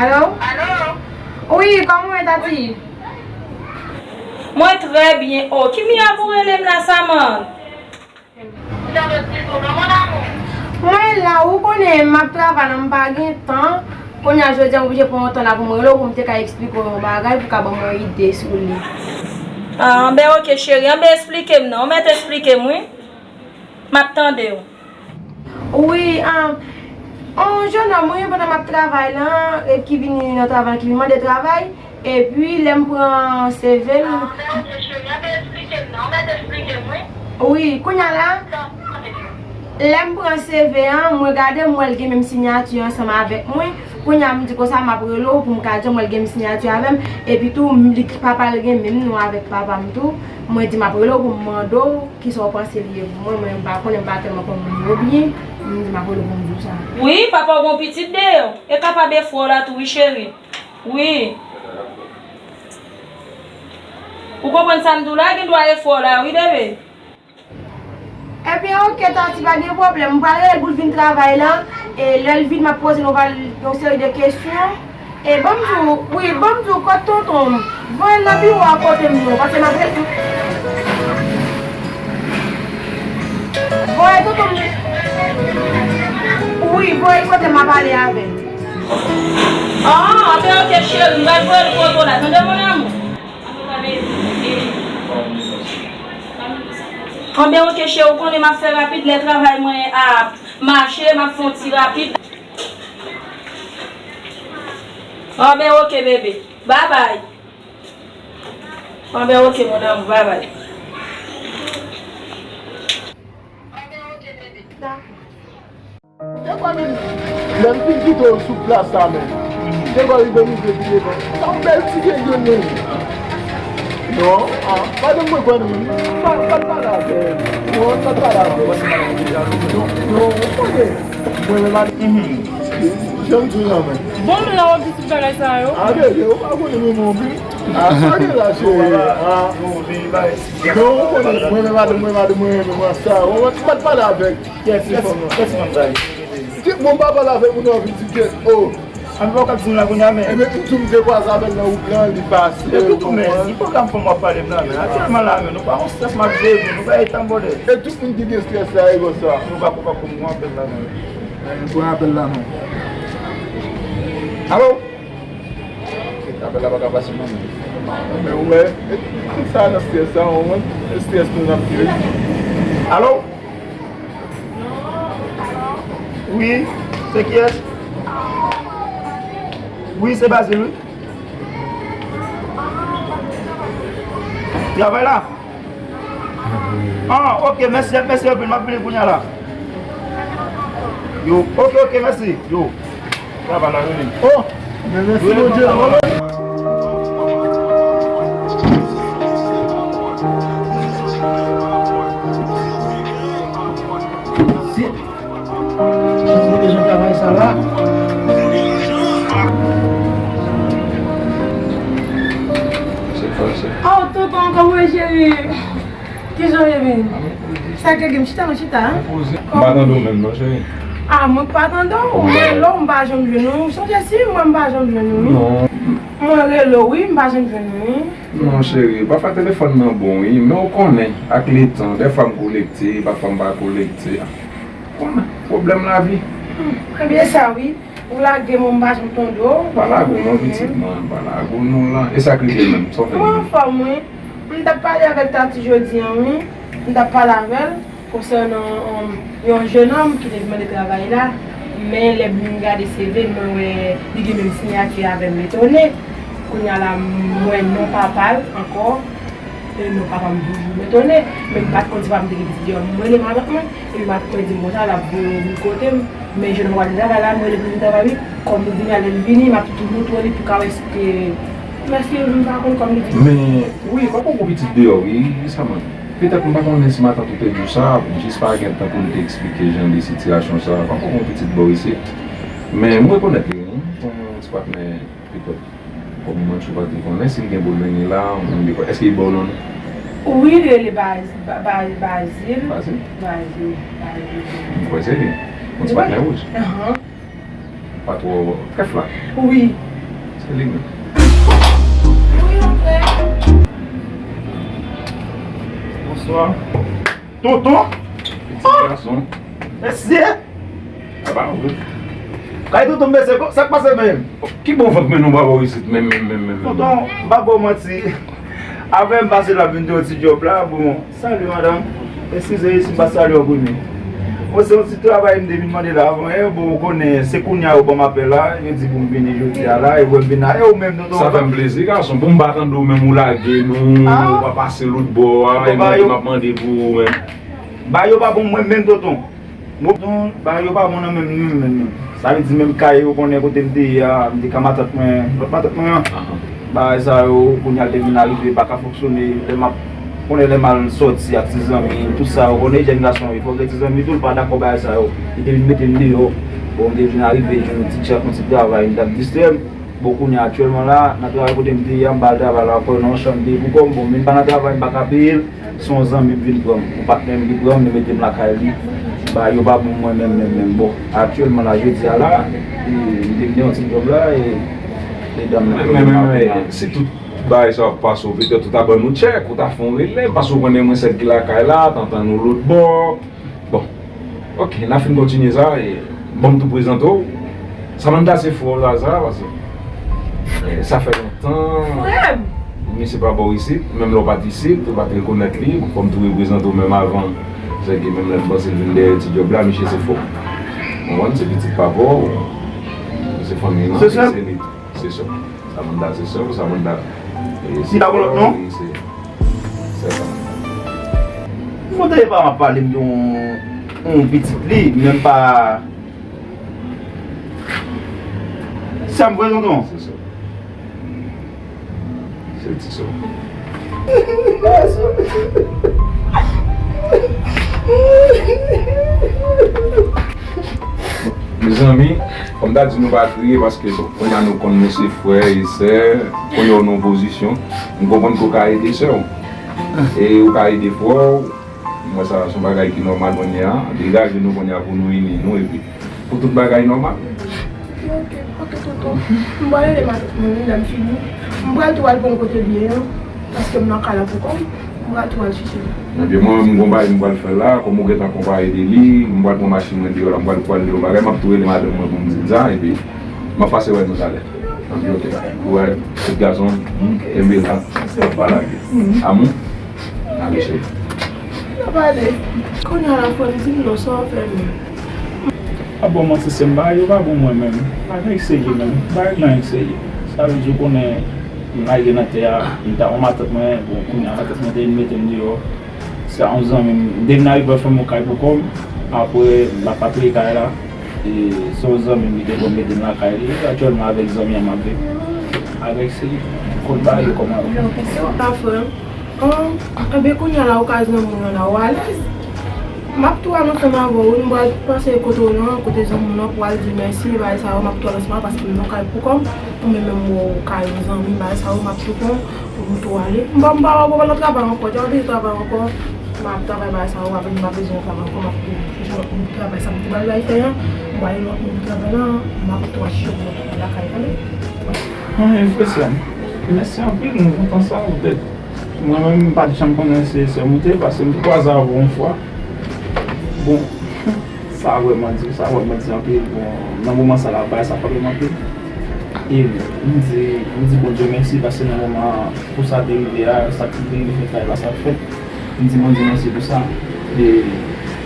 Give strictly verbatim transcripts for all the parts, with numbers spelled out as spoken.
Alo? Wi, kòman w ye, Tati? Mwen trè byen. Oh, ki miray pou rele m la, Saman? Mwen la, ou konnen, m ap travay la, m pa gen tan. Kounye a, jodi a, m oblije pran yon tan la pou mwen rele w, pou m te ka eksplike w yon bagay, pou w ka ban mwen ide sou li. Ah, anben, oke, cheri. Anben, eksplike m non. Ou mèt eksplike m, wi. M ap tande w. Wi, ah, yon jennonm, wi, pandan m ap travay la, e ki vini nan travay, ki vin mande travay, epi lè m pran C V l. Wi, kounye a la, lè m pran C V an, mwen gade, m wè l gen menm siyati ansanm avèk mwen. Kounye a, m di konsa, m ap rele w pou m ka di w, m wè l gen menm siyati avè m. Epi tou, m, li, papa l gen menm non avèk papa m tou. Mwen di, m ap rele w pou m mande w. Kisa w panse li ye pou mwen? Mwen, m pa konnen, m pa tèlman konn moun yo byen. M di m ap rele w pou m di w sa. Wi, papa w gen yon pitit deyò. E kapab e frè w la tou, wi, cheri. Wi. Ou konprann sa m di w la? Gen dwa e frè w la, wi, bebe. Ebyen, oke, Tati, pa gen pwoblèm. M pral rele l pou l vin travay la. E lè l vin, m ap poze l yon val-, yon seri de kesyon. E ban m di w, wi, ban m di w, kot tonton m? Voye l nan biwo a kote m non, paske m ap rele. Voye tonton m. Wi, voye l kote m ap pale avè l. Ah, anben oke, cheri, m pral voye l kote w la, tande, mon amour? Anben oke, cheri, ou konnen m ap fè rapid, lè travay mwen ap mache, m ap fè yon ti rapid. Anben oke, bebe. Babay. Anben oke, mon amour, babay. Lè m fin kite w sou plas la menm, te gò rive rive pi devan. Sa yon bèl ti grenn grenn menm. Non, ah, pa janm mwen kwè non menm. Pa, pa t pale avè l. Non, pa t pale avè l. Non, non, ou konnen. Mwen menm ak, jan m di w la menm. Bon, m la wè pitit bagay sa yo. A, bebe, ou pa konnen mwen menm. A, sa gen la, cheri? A, non, ou konnen, mwen menm ak, mwen menm ak, mwen menm ak sa. Ou pa t pale avèk. Kiyès, kiyès, kiyès fanm nan? Bon, m pa pale avèk moun nan, vin di kiyès. Oh. Ann fè w kap di m la kounye a, men. Ebyen, m tou m te kwaze avè l nan wout lan, li pase. Epi tou, men, ki pwogram fanm w ap pale m la, men? Aktyèlman la, men, nou pa yon strès m ap jere, nou pa etanbole. E tout moun ki gen strès la, e konsa. Nou pa, pa pou mwen apèl la, men. Nou pran apèl la, non. Alo? Apèl la pa ka pase, non, men. Men, ou wè, sa nan strès la, ou wè, strès nou n ap jere. Alo? Wi, se kiyès? Wi, se Bazil, wi. Travay la? Ah, ok, mèsi, mèsi anpil, m ap vini kounye a la. Yo, ok, ok, mèsi. Yo. Travay la, yo vini. Oh, men mèsi Bondye. Shit. Mwen bezwen travay sa la. Oh, tonton, kòman w ye, cheri? Kijan w ye, beni? Sa k gen, chita, non, chita, hein? M pa tande w menm, non, cheri. Ah, mwen pa tande w? Mwen rele w, m pa janm jwenn ou. Sonje si mwen, m pa janm jwenn ou, wi. Non. Mwen rele w, wi, m pa janm jwenn ou, wi. Non, cheri, pafwa telefòn nan bon, wi, men ou konnen, ak letan, dèfwa m konekte, pafwa m pa konekte. Konnen, pwoblèm lavi. Hmm, ebyen sa, wi. Ou lage m, m pa janm tande w. Pa lage w non, pitit mwen, pa lage w non la. E sa k rive menm, sa w fè menm? Mwen anfòm, wi. M t ap pale avèk Tati jodi a, wi. M t ap pale avè l konsènan, um, yon jennonm ki te vin mande travay la. Men lè m vin gade C V l, mwen wè li gen menm siyati avè m, m etone. Kounye a la, m wè non papa l ankò. E non papa m toujou, m etone. Men m pa t konn si papa m te gen pitit deyò. M rele matant mwen, epi matant mwen di m konsa, l ap voye w vin kote m. Men jennonm pral vin travay la, m rele pou l vin travay, wi. Kòm li vini a, lè l vini, m ap tou montre li pou ka wè si ke, èske m pa konn kòm li di. Men, wi, papa w gon pitit deyò, wi, wi, sa, man. Petèt m pa konnen si matant ou te di w sa, jis pa gen tan pou m te eksplike jan de sitiyasyon sa. Papa w gon pitit bò isit. Men m rekonèt li, wi, kòm yon ti patnè, petèt. Kòm mwen tou pa te konnen si l gen pou l vini la, mwen te kwè. Èske li ba w non li? Wi, li rele Baz-, Ba-, Ba-, Bazil. Bazil? Bazil, Bazil. Mwen kwè se li. Yon ti patnè wouj. Ahan. Pa twò trèf la. Wi. Li menm. Bonswa. Tonton? Ti gason. Mesye! Apa, wi. Kay tonton mesye, sa k pase menm? Ki bon vant men nou ba w isit menm, menm, menm, menm, menm? Tonton, m pa ba w manti. Avè m pase la vin de yon ti djòb la, bon. Salut madame. Eskize si m pa salye w an premye. Bon, se yon ti travay m te vin mande la avan yè. Bon, ou konnen, se kounye a yo ban m apèl la, yo di pou m vini jodi a la, e wè m vin la, e ou menm, tonton? Sa fè m plezi, gason. Bon, m pa tande w menm, ou lage nou, ou pa pase lòt bò a, e mwen ki m ap mande pou ou menm. Ba yo pa bon mwen menm, tonton. Tonton, bagay yo pa bon nan menm, menm, menm, menm. Sa vle di menm kay yo konnen kote m te ye a, m te ka matant mwen, lòt matant mwen an. Bagay sa yo, kounye a l te vin arive, pa ka fonksyone, lè m ap, konnen lè m al sòti ak ti zanmi, tout sa yo konnen, jèn gason, e fòk gen ti zanmi tou, l pa dakò bagay sa yo. Li te vin mete m deyò. Bon, m te vin arive jwenn yon ti djòb, yon ti travay, m t ap distrè m. Bon, kounye a, aktyèlman la, nan travay kote m te ye a, m pa al travay la ankò, nan yon chanm m te ye pou kò m. Bon, men m pa nan travay, m pa ka peye l. Se yon zanmi m vin pran m, yon patnè m ki pran m, li mete m lakay li. Bagay yo pa bon mwen menm, menm, menm. Bon, aktyèlman la, jodi a la, e, m te vin yon ti djòb la, e, e dam nan. Men, men, men, men, si tout bagay sa ap pase w, petèt ou ta ban nou tchèk, ou ta fè yon relè, paske w konnen mwen sèl ki lakay la, t antann nou lòt bò. Bon. Ok, n a fin kontinye sa, e, ban m tou prezante w. Samantha se frè w Zaza, paske, e, sa fè lontan. Frè m! Misye pa bò w isit, menm lè w pa t isit, ou pa t rekonèt li. Bon, fò m tou reprezante w menm avan. Se ke menm lè m panse l vin dèyè ti djòb la, misye se frè w. Ou konprann, se pitit papa w, se fanmi nan, se li. Se sè. Samantha se sè w, Samantha, e, se frè w, e, se, se Samantha. Mwen tande pa m ap pale m de yon, yon pitit li, menm pa. Sè m vre, tonton? Se sè w. Se ti sè w. Mezanmi, fò m ta di nou pa kriye paske, bon, kounye a nou konn nou se frè e sè, kounye a w nan yon pozisyon, m konprann ke w ka ede sè w. E ou ka ede frè w, m wè sa se yon bagay ki nòmal kounye a. Degaje nou kounye a pou nou ini nou epi pou tout bagay nòmal. Ok, ok, ok, tonton. M pral rele matant mwen, wi, lè m fini. M pral tou al pran kote l ye an, paske m nan kay la pou kò m. M pral tou al chèche l. Ebyen, mwen menm, m gon bagay m pral fè la, kòm ou gentan konpayi de li, m pral pran machin mwen deyò la, m pral, pral li yon bagay, m ap tou rele madanm mwen pou m di l sa, epi m ap pase wè nou talè. Anpi, ok. Ou wè, tout gason, hmm, kenbe la, pa lage. Amou, ale cheri. N ap ale. Kounye a la, frè m, di m non, sa w fè menm? A bon, mwen, se sè m, bagay yo pa bon mwen menm. Bagay serye menm. Bagay lan serye. Sa vle di, ou konnen, m lage nan tè a, m ta yon matant mwen, bon, kounye a, matant mwen te vin mete m deyò. Se yon zanmi m, m te vin arive fè m yon kay pou kò m. Apre, m pa ka peye kay la. E se yon zanmi m ki te konn mete m lakay li. Aktyèlman, avèk zanmi an m ap viv. Avèk se kòb bagay yo kòman yo. Sa frè m. An, enben, kounye a la, ou ka zanmi w la, ou alèz. M ap tou anonse m avè w, wi, m pral pase kote w lan, kote zanmi w lan, pou al di mèsi, bagay sa yo, m ap tou anonse m paske m nan kay pou kò m. Ou menm menm, ou ka yon zanmi, bagay sa yo, m ap tou pran. Pou m tou ale. M pa, m pa, m pa nan travay ankò, jan m bezwen travay ankò. M ap travay bagay sa yo, apre m pa bezwen travay ankò, m ap tou jwenn yon travay sa m te bay bay fè an. M ba yon lòt moun travay la, m ap tou achte yon lakay, tande? Mwen, frè sè m, mèsi anpil, m kontan sa, poutèt mwen menm, m pa t janm konnen se sè m ou te ye, paske m te kwaze avè w yon fwa. Bon, sa vrèman di, sa vrèman di anpil. Bon, nan moman sa la, bagay sa frape m anpil. E m di, m di Bondye mèsi, paske nan moman pou sa te rive a, sa ki te rive fèt la, e pa sa k fèt. M di Bondye mèsi pou sa. E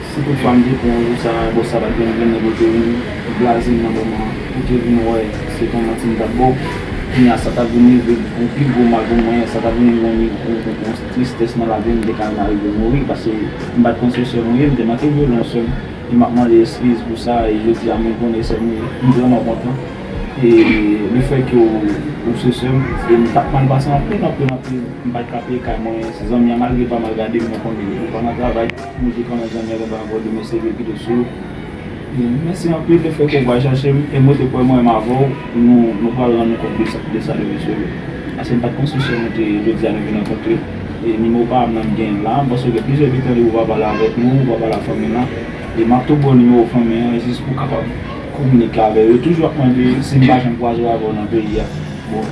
si toutfwa m te pran yon jou sa, bon, sa pa t gen, gen nèg ou te vin blaze m nan moman an, ou te vin wè se t on manti m t ap ba w. Kounye a, sa t ap vin rive yon pi gwo mal pou mwen, sa t ap vin yon, yon, yon, yon tristès nan lavi m, m te ka menm arive mouri, paske m pa t konn se sè m ou ye, m te manke vyolan sè m. E m ap mande eskiz pou sa, e jodi a mwen konnen sè m ou ye. M vrèman kontan. E lefètke w, ou se sè m, e m t ap mal pase anpil, anpil, anpil. M pa t ka peye kay mwen, se zanmi an, malgre l pa mal gade m, mwen konnen li pa nan travay. Mwen di kanmenm zanmi an gentan ankò demen seve pito sou. E mèsi anpil lefètke w pral chache m, e mwen te kwè mwen menm avè w, nou, nou pral rann nou kont de sa, de sa demen seve. Paske m pa t konn se sè m ou te ye, jodi a nou vin rankontre. E nimewo pa m nan m genyen l la, m panse w gen plizyè biten li ou pa pale avèk nou, ou pa pale ak fanmi lan. E m ap tou ba w nimewo fanmi an, jis pou w kapab kominike avè yo. Yo toujou ap mande si m pa janm kwaze w avè w nan peyi a. Bon,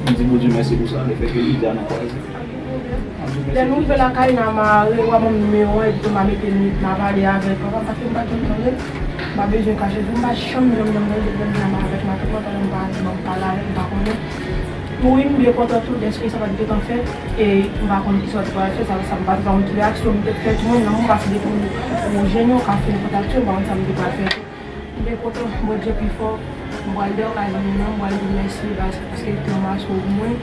m di Bondye mèsi pou sa, lefètke jodi a nou kwaze. M di Bondye mèsi. Lè nou rive lakay, n a mare, w a ban m nimewo w, epi tou m a mete limit, m a pale avèk papa, paske m pa t janm tande. M pa bezwen kache, m pa janm, janm, janm tande, depi lè m vin anba avèk matant mwen, pandan m pa, m pa pale avèk, m pa konnen. Wi, m byen kontan tou dèske sa pa t gentan fèt, e m pa konn kisa w t pral fè, sa, sa m pa t konn ki reyaksyon m te fè, timoun nan, m pa se depi ou, ou jèn, ou ka fè nenpòt aksyon, m pa konn sa m te pral fè. M byen kontan, Bondye pi fò. M pral deyò kay zanmi m nan, m pral di mèsi, baz, paske li te yon maso pou mwen.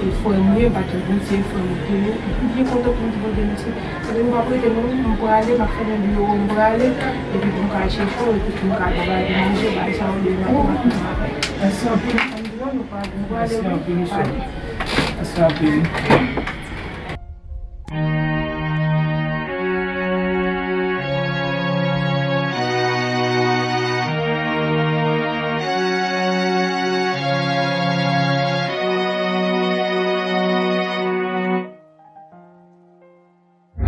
E frè m ye, m pa t janm konn se frè m li te ye. M byen kontan pou m di Bondye mèsi. Paske nou p ap rete non, m prale, m ap fèmen biwo, m prale. Epi pou m ka al chèche w, epi pou m ka travay, pou manje, bagay sa yo, demen maten, m ap travay. Mèsi anpil. Sa m di non, nou prale, m prale, wi, m prale. Mèsi anpil.